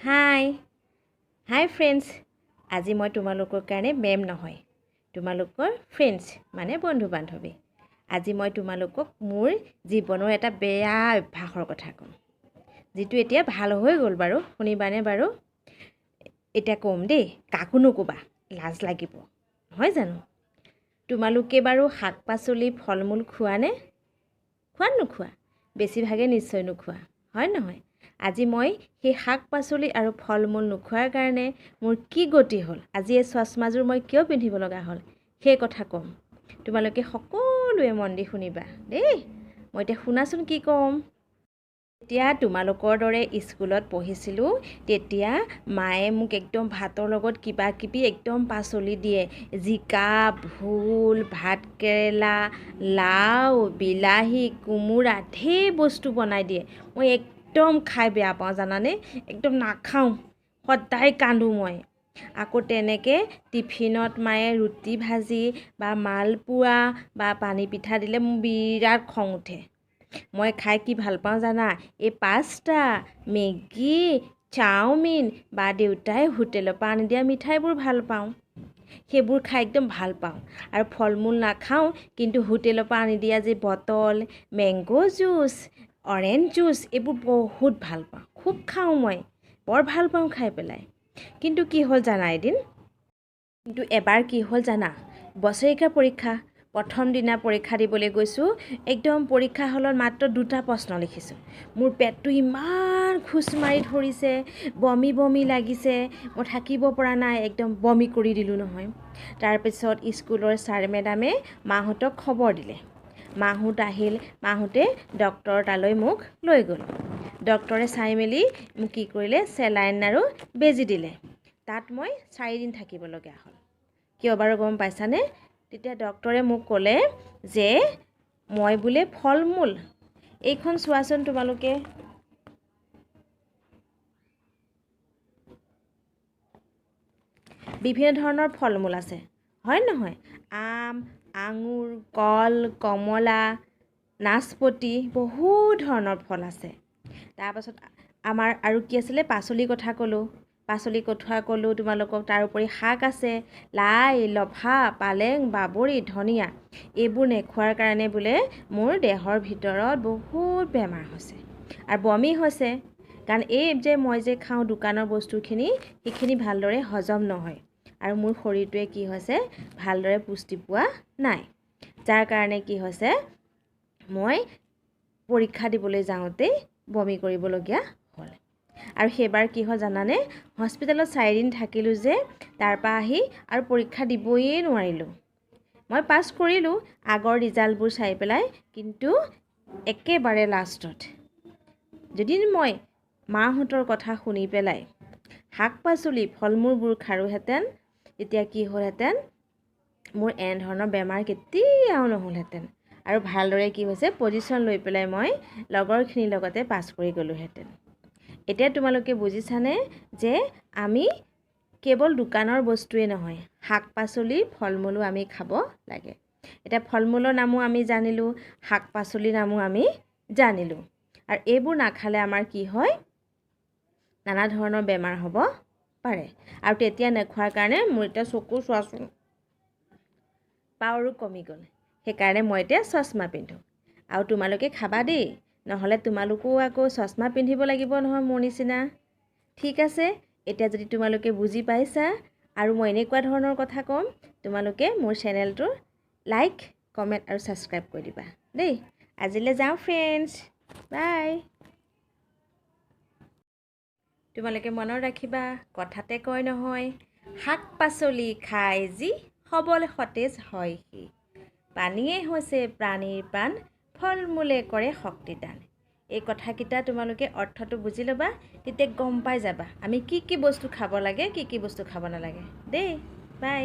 হাই হাই friends, আজি মই তোমালোকৰ কাৰণে মেম নহয়, তোমালোকৰ ফ্ৰেণ্ডছ মানে বন্ধু বান্ধৱী। আজি মই তোমালোকক মোৰ জীৱনৰ এটা বেয়া অভ্যাসৰ কথা ক'ম, যিটো এতিয়া ভাল হৈ গ'ল বাৰু। শুনিবানে বাৰু? এতিয়া ক'ম দেই, কাকো নক'বা, লাজ লাগিব নহয় জানো? তোমালোকে বাৰু শাক পাচলি ফল মূল খোৱানে? খোৱা নোখোৱা? বেছিভাগে নিশ্চয় নোখোৱা, হয় নহয়? আজি মই সেই শাক পাচলি আৰু ফল মূল নোখোৱাৰ কাৰণে মোৰ কি গতি হ'ল, আজি এই চশমাযোৰ মই কিয় পিন্ধিব লগা হ'ল, সেই কথা ক'ম। তোমালোকে সকলোৱে মন দি শুনিবা দেই। মই এতিয়া শুনাচোন কি ক'ম। যেতিয়া তোমালোকৰ দৰে স্কুলত পঢ়িছিলোঁ, তেতিয়া মায়ে মোক একদম ভাতৰ লগত কিবা কিবি একদম পাচলি দিয়ে, জিকা, ভোল, ভাতকেৰেলা, লাও, বিলাহী, কোমোৰা, ঢেৰ বস্তু বনাই দিয়ে। মই একদম খাই বেয়া পাওঁ জানানে, একদম নাখাওঁ, সদায় কান্দো মই। আকৌ তেনেকৈ টিফিনত মায়ে ৰুটি ভাজি বা মালপোৱা বা পানী পিঠা দিলে মোৰ বিৰাট খং উঠে। মই খাই কি ভাল পাওঁ জানা? এই পাস্তা, মেগী, চাওমিন বা দেউতাই হোটেলৰ পৰা আনি দিয়া মিঠাইবোৰ ভাল পাওঁ, সেইবোৰ খাই একদম ভাল পাওঁ। আৰু ফল মূল নাখাওঁ, কিন্তু হোটেলৰ পৰা আনি দিয়া যে bottle, mango juice, orange juice, এইবোৰ বহুত ভাল পাওঁ, খুব খাওঁ মই, বৰ ভাল পাওঁ খাই পেলাই। কিন্তু কি হ'ল জানা এদিন, কিন্তু এবাৰ কি হ'ল জানা, বছৰেকীয়া পৰীক্ষা, প্ৰথম দিনা পৰীক্ষা দিবলৈ গৈছোঁ, একদম পৰীক্ষা হলত মাত্ৰ দুটা প্ৰশ্ন লিখিছোঁ। মোৰ পেটটো ইমান খোচ মাৰি ধৰিছে, বমি বমি লাগিছে, মই থাকিব পৰা নাই, একদম বমি কৰি দিলোঁ নহয়। তাৰপিছত স্কুলৰ ছাৰ মেডামে মাহঁতক খবৰ দিলে। মাহঁত আহিল, মাহঁতে ডক্টৰৰ তালৈ মোক লৈ গ'ল। ডক্টৰে চাই মেলি মোক কি কৰিলে, চেলাইন আৰু বেজী দিলে। তাত মই 4 দিন থাকিবলগীয়া হ'ল। কিয় বাৰু গম পাইছানে? তেতিয়া ডক্টৰে মোক ক'লে যে মই বোলে ফল মূল, এইখন চোৱাচোন তোমালোকে, বিভিন্ন ধৰণৰ ফল মূল আছে, হয় নহয়? আম, আঙুৰ, কল, কমলা, নাচপতি, বহু ধৰণৰ ফল আছে। তাৰপাছত আমাৰ আৰু কি আছিলে, পাচলিৰ কথা ক'লোঁ, পাচলি কথা ক'লোঁ তোমালোকক। তাৰোপৰি শাক আছে, লাই, লফা, পালেং, বাবৰি, ধনিয়া। এইবোৰ নোখোৱাৰ কাৰণে বোলে মোৰ দেহৰ ভিতৰত বহুত বেমাৰ হৈছে আৰু বমি হৈছে। কাৰণ এই যে মই যে খাওঁ দোকানৰ বস্তুখিনি, সেইখিনি ভালদৰে হজম নহয় আৰু মোৰ শৰীৰটোৱে কি হৈছে, ভালদৰে পুষ্টি পোৱা নাই। যাৰ কাৰণে কি হৈছে, মই পৰীক্ষা দিবলৈ যাওঁতেই বমি কৰিবলগীয়া হ'ল। আৰু সেইবাৰ কি হ'ল জানানে? হস্পিটেলত 4 দিন থাকিলোঁ যে, তাৰপৰা আহি আৰু পৰীক্ষা দিবয়ে নোৱাৰিলোঁ। মই পাছ কৰিলোঁ আগৰ ৰিজাল্টবোৰ চাই পেলাই, কিন্তু একেবাৰে লাষ্টত। যদি মই মাহঁতৰ কথা শুনি পেলাই শাক পাচলি ফল মূলবোৰ খালোহেঁতেন, তেতিয়া কি হ'লহেঁতেন? মোৰ এনেধৰণৰ বেমাৰ কেতিয়াও নহ'লহেঁতেন আৰু ভালদৰে কি হৈছে, পজিশ্যন লৈ পেলাই মই লগৰখিনিৰ লগতে পাছ কৰি গ'লোহেঁতেন। এতিয়া তোমালোকে বুজিছানে যে আমি কেৱল দোকানৰ বস্তুৱেই নহয়, শাক পাচলি ফল মূলো আমি খাব লাগে। এতিয়া ফল মূলৰ নামো আমি জানিলোঁ, শাক পাচলিৰ নামো আমি জানিলোঁ। আৰু এইবোৰ নাখালে আমাৰ কি হয়? নানা ধৰণৰ বেমাৰ হ'ব পাৰে। আৰু তেতিয়া নোখোৱাৰ কাৰণে মোৰ এতিয়া চকু চোৱাচোন, পাৱাৰো কমি গ'ল। সেইকাৰণে মই এতিয়া চশমা পিন্ধোঁ। আৰু তোমালোকে খাবা দেই, নহ'লে তোমালোকো আকৌ চশমা পিন্ধিব লাগিব নহয় মোৰ নিচিনা। ঠিক আছে, এতিয়া যদি তোমালোকে বুজি পাইছা আৰু মই এনেকুৱা ধৰণৰ কথা ক'ম, তোমালোকে মোৰ চেনেলটো লাইক, কমেণ্ট আৰু ছাবস্ক্ৰাইব কৰি দিবা দেই। আজিলৈ যাওঁ ফ্ৰেণ্ডছ, বাই। তোমালোকে মনত ৰাখিবা, কথাতে কয় নহয়, শাক পাচলি খাই যি সবল সতেজ হয় সি, পানীয়ে হৈছে প্ৰাণীৰ প্ৰাণ, ফল মূলে কৰে শক্তিদান। এই কথাকেইটা তোমালোকে অৰ্থটো বুজি ল'বা, তেতিয়া গম পাই যাবা আমি কি কি বস্তু খাব লাগে, কি কি বস্তু খাব নালাগে দেই। বাই।